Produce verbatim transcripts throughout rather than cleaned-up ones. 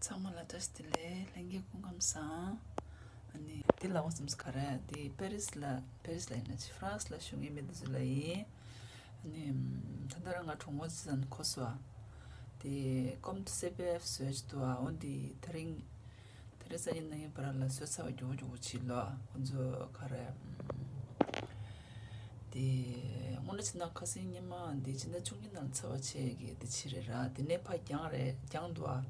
ཚང་མ་ལ་བཀྲ་ཤིས་བདེ་ལེགས། ལྷན་རྒྱས་སྐུ་ཁམས་བཟང་། ཨ་ནི་འདི་ལ་འོ་སེམས་ག་རེ། འདི་པེ་རིས་ལ་པེ་རིས་ལ་ཡིན་ན་ཅི་ཧྥ་རན་སི་ལ་བཞུགས་མཁན་མི་འདི་ཚོ་ལ་ཡིན། ཨ་ནི་ད་ལྟ་རང་ང་གྲོགས་མོ་ཅིག་ཙམ་གོ་སོང་། དེ་ཀོམ་སེ་པེ་ཧྥ་བཟོས་ཅིག་འདུག་ཨ། འོ་འདི་དེ་རིང་དེ་རིང་སང་ཉིན་གནངས་ཉིན་བར་ལ་བཟོས་ཚར་བ་མགྱོགས་པོ་མགྱོགས་པོ་བྱེད་ལོ། ཁོང་ཚོ་ག་རེ། དེ་དངོས་གནས་བྱས་ན་ཁ་སང་ཉི་མ་འདི་སྤྱི་ཟླ་བཅུ་གཉིས་ནང་ཚར་བ་བྱས་ཀྱི་དེ་བྱེད་རེད་ར། དེ་ནས་ཕར་འགྱངས་རེད། འགྱངས་འདུག་ཨ།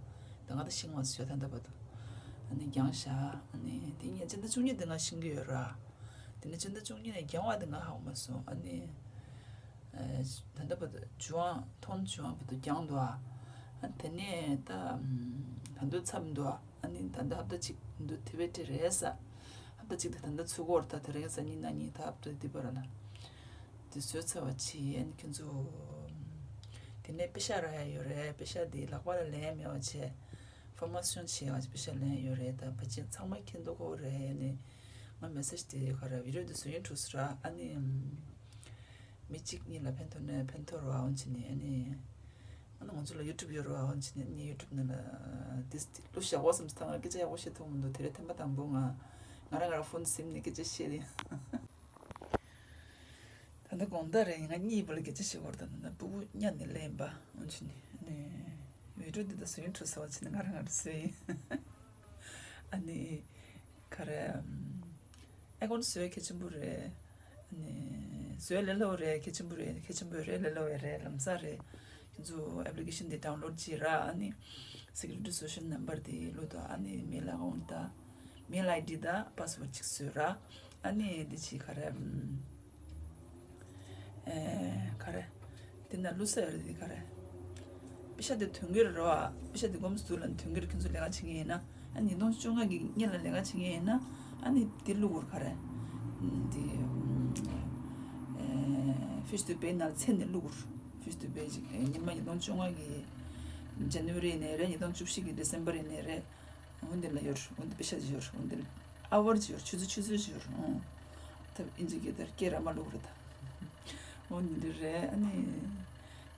ད་ང་ད་ཤེས་མ་སོང་ད་ལྟ་བར་དུ། ཨ་ནི་འགྱངས་བཞག་ཨ་ནི་དེ་ངས་སྤྱི་ཟླ་བཅུ་གཉིས་དེ་ང་ཤེས་ཀྱི་ཡོད་ར། དེ་ནས་སྤྱི་ཟླ་བཅུ་གཉིས་ནས་འགྱངས་བ་དེ་ང་ཧ་གོ་མ་སོང་། ཨ་ནི་ཨ་ད་ལྟ་བར་དུ་བཅུ་དབང་ཐོན་བཅུ་དབང་བར་དུ་འགྱངས་འདུག་ཨ། ཨ་དེ་ནས་ད་ད་དུང་མཚམས་འདུག་ཨ། ཨ་ནི་ད་ལྟ་ཧབ་ཏ་གཅིག་འདུག་དེ་བས་དེ་རེད་ས། ཧབ་ཏ་གཅིག་དེ་ད་ལྟ་ཚུགས་ཀྱི་ཡོད་རེད། ད་དེ་རིང་སང་ཉིན་གནངས་ཉིན་ད་ཧབ་ཏ་འདི་བར་ལ་དེ་བཟོས་ཚར་བ་བྱས། ཨ་ནི་ཁྱོད་ཚོ་དེ་ནས་པེ་ཤག་རག་ཡ་ཡོད་རེད། པེ་ཤག་དེ་ལག་པ་ལ་ལེན་མེད་པ་བྱས། ཕོར་མ་སི་ཡོན་བྱས་པ་བྱས་པེ་ཤག་ལེན་ཡོད་རེད། ད་ཕལ་ཆེར་ཚང་མ་མཁྱེན་མདོག་ཁ་པོ་རེད། ཨ་ནི་ང་མེ་སེ་ཇི་དེ་ག་རེ་བི་ཌི་ཡོ་དེ་བཟོ་ཡིན་འགྲོ་ས་ར། ཨ་ནི་མི་གཅིག་གཉིས་ལ་ཕན་ཐོགས་ན་ཕན་ཐོགས་ར་འོན་ཅི་ནི། ཨ་ནི་ཨ་ནི་ང་ཚོ་ལ་ཡུ་ཊུབ་ཡོད་ར་འོན་ཅི་ནི། ཨ་ནི་ཡུ་ཊུབ་ནང་ལ་དེ་བླུགས་བཞག་གོ་བསམ་སྟེ་ང་སྐད་ཆ་ཡག་པོ་བཤད་ཐུབ་མི་འདུག་དེ་རིང་ཐེངས་མ་དང་པོ་ང་ང་རང་ང་རང་ཕོན་ཟིན་ནས་སྐད་ཆ་བཤད་ཡིན། ད་ལྟ་དགོང་དག་རེད། ང་གཉིད་ཡོད་པ་ལ་སྐད་ཆ་བཤད་དགོས་རེད། ད་ལྟ་སྤུ་གུ་ཉལ་ནས་སླེབས་པ་འོན་ཅི་ནི། ཨ་ནི་བི་ཌི་ཡོ་འདི་ད་བཟོ་ཡིན་འགྲོ་ས་བ་བྱས་ནས་ང་རང་ང་རང་བཟོས་ཡིན། ཨ་ནི་ག་རེ། ཨམ། ཨེ་ཀོན་བཟོས་གལ་ཆེན་པོ་རེད། ཨ་ནི་བཟོས་ལས་སླ་པོ་རེད། གལ་ཆེན་པོ་རེད། གལ་ཆེན་པོ་རེད། ལས་སླ་པོ་རེད། ལམ་སང་རེད། ཁྱེད་ཚོ་ཨེབ་ལི་ཀེ་ཤན་དེ་ཌའུན་ལོཌ་བྱེད་ར། ཨ་ནི་སེ་ཀུ་རི་ཊི་སོ་ཤལ་ནམ་བར་དེ་བླུགས་དང་། ཨ་ནི་མེལ་ཨ་ཀོན་དང་མེལ་ཨའི་ཌི་དང་པ་སི་ཝར་ཌི་གཅིག་བཟོས་ར། ཨ་ནི་དེ་ཅི་ག་རེ། ཨམ། ཨེ། ག་རེ། དེ་ན་བླུགས་ས་ཡོད་རེད། དེ་ག་རེ། པེ་ཤག་དེ་དོན་འཁྱོལ་རེད་བ། པེ་ཤག་དེ་དགོངས་སུ་འདུག་ལ་དོན་འཁྱོལ་ཁྱོད་ཚོ་ལས་ཀ་བྱེད་མཁན་ཡིན་ན། ཨ་ནི་ཉིས་སྟོང་བཅོ་ལྔ་གི་སྔོན་ལ་ལས་ཀ་བྱེད་མཁན་ཡིན་ན། ཨ་ནི་དེ་བླུགས་དགོས་རེད། ག་རེ། དེ་ཨེ། ཕིས་ཏུ་པེ་ནང་ཚེ་ནས་བླུགས་དགོས། ཕིས་ཏུ་པེ་ཅིག་ཨེ། ཉི་མ་ཉིས་སྟོང་བཅོ་ལྔ་གི་ཇན་ནི་ཝ་རི་ཡིན་ནའི་རེད། ཉིས་སྟོང་བཅུ་བཞི་གི་ཌི་སེམ་བར་ཡིན་ནའི་རེད། འོ་འདི་ལ་ཡོད། འོ་འདི་པེ་ཤག་ཅིག་ཡོད། འོ་འདི་ཨ་ཝར་ཅིག་ཡོད། ཆུ་ཚོད་ཆུ་ཚོད་ཅིག་ཡོད། ཨོ། ད་ཨིན་ཇི་སྐད་དེར་སྐད་ར་མ་བླུགས་རེད་ད། འོ་འདི་འདྲ་རེད། ཨ་ནི་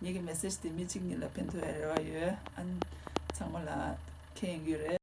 ངེད་ཀྱི་མེ་སེ་ཇི་དེ་མི་གཅིག་གཉིས་ལ་ཕན་ཐོགས་ཡ་རེ་བ་ཡོད། ཨ་ནི་ཚང་མ་ལ་མཁྱེན་ཡོང་གི་རེད།